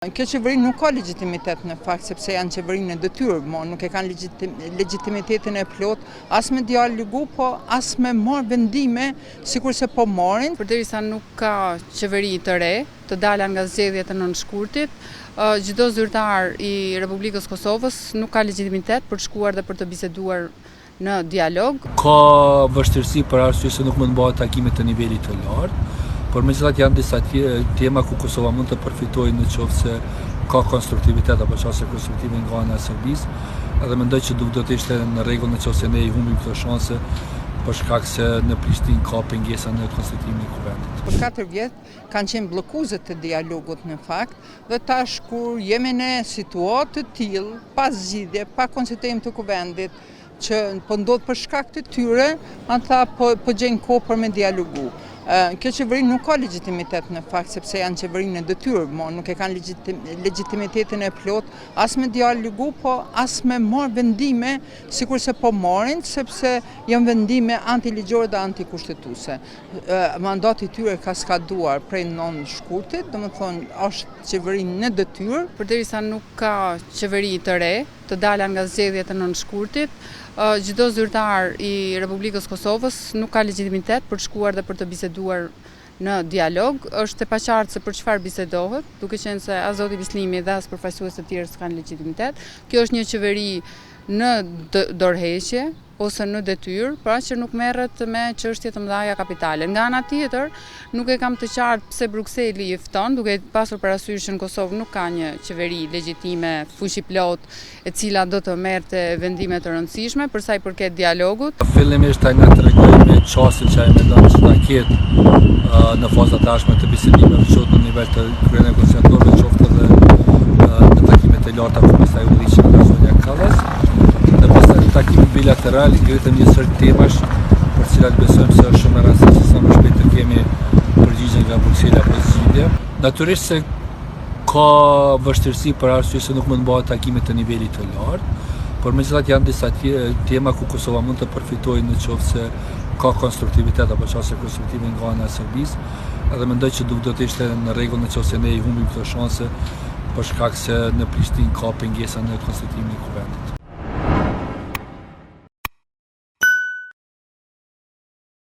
Kjo qeveri nuk ka legjitimitet në fakt, sepse janë qeveri në detyrë, mo nuk e kanë legitimitetin e plotë, as me dialogu, po as me marrë vendime, sikurse po marrin. Përderisa nuk ka qeveri të re, të dala nga zgjedhjet e 9 shkurtit, çdo zyrtar i Republikës Kosovës nuk ka legjitimitet për të shkuar dhe për të biseduar në dialog. Ka vështirësi për arsye se nuk mund të mbahet takime të nivelit të lartë, por megjithatë janë disa tema ku Kosova mund të përfitojë në qoftë se ka konstruktivitet apo qasje konstruktive nga ana e Serbisë, edhe mendoj që nuk do të ishte në rregull në qoftë se ne i humbim këto shanse për shkak se në Prishtinë ka pengesa në konstitutimin e kuvendit. Për 4 vjet kanë qenë bllokuese të dialogut në fakt, dhe tash kur jemi në situatë të tillë, pa zgjidhje, pa konstituim të kuvendit, që po ndodh për shkak të tyre, ata po, po gjejnë kohë për me dialogu. Kjo qeveri nuk ka legjitimitet në fakt, sepse janë qeveri në detyrë, mo nuk e kanë legitimitetin e plotë, as me dialogu, po as me marrë vendime, sikurse po marrin, sepse janë vendime antiligjore dhe antikushtetuese. Mandati i tyre ka skaduar prej 9 shkurtit, domethënë është qeveri në detyrë. Përderisa nuk ka qeveri të re, të dala nga zgjedhjet e 9 shkurtit, çdo zyrtar i Republikës Kosovës nuk ka legjitimitet për të shkuar dhe për të biseduar në dialog. Është e paqartë se për çfarë bisedohet, duke qenë se as zoti Bislimi dhe as përfaqësues të tjerë s'kanë legjitimitet. Kjo është një qeveri në dorëheqje ose në detyrë, pra që nuk merret me çështje të mëdha kapitale. Nga ana tjetër, nuk e kam të qartë pse Brukseli i fton, duke pasur parasysh që në Kosovë nuk ka një qeveri legjitime, fuqiplotë, e cila do të merrte vendime të rëndësishme për sa i përket dialogut. Fillimisht ai na tregoi me qasjen që ai mendon që ta ketë në fazat e ardhshme të bisedimeve, qoftë në nivel të kryenegociatorëve, qoftë edhe në takimet e larta ku pastaj u udhëhoqën nga zonja Kallas. Dhe pastaj në takimin bilateral ngritëm një sërë temash për të cilat besojmë se është shumë e rëndësishme sa më shpejt të kemi përgjigje nga Brukseli apo zgjidhje. Natyrisht se ka vështirësi për arsye se nuk mund të mbahet takime të nivelit të lartë, por megjithatë janë disa tema ku Kosova mund të përfitojë në qoftë se ka konstruktivitet apo qasje konstruktive nga ana e Serbisë, edhe mendoj që nuk do të ishte në rregull në qoftë se ne i humbim këto shanse për shkak se në Prishtinë ka pengesa në konstitutimin e kuvendit.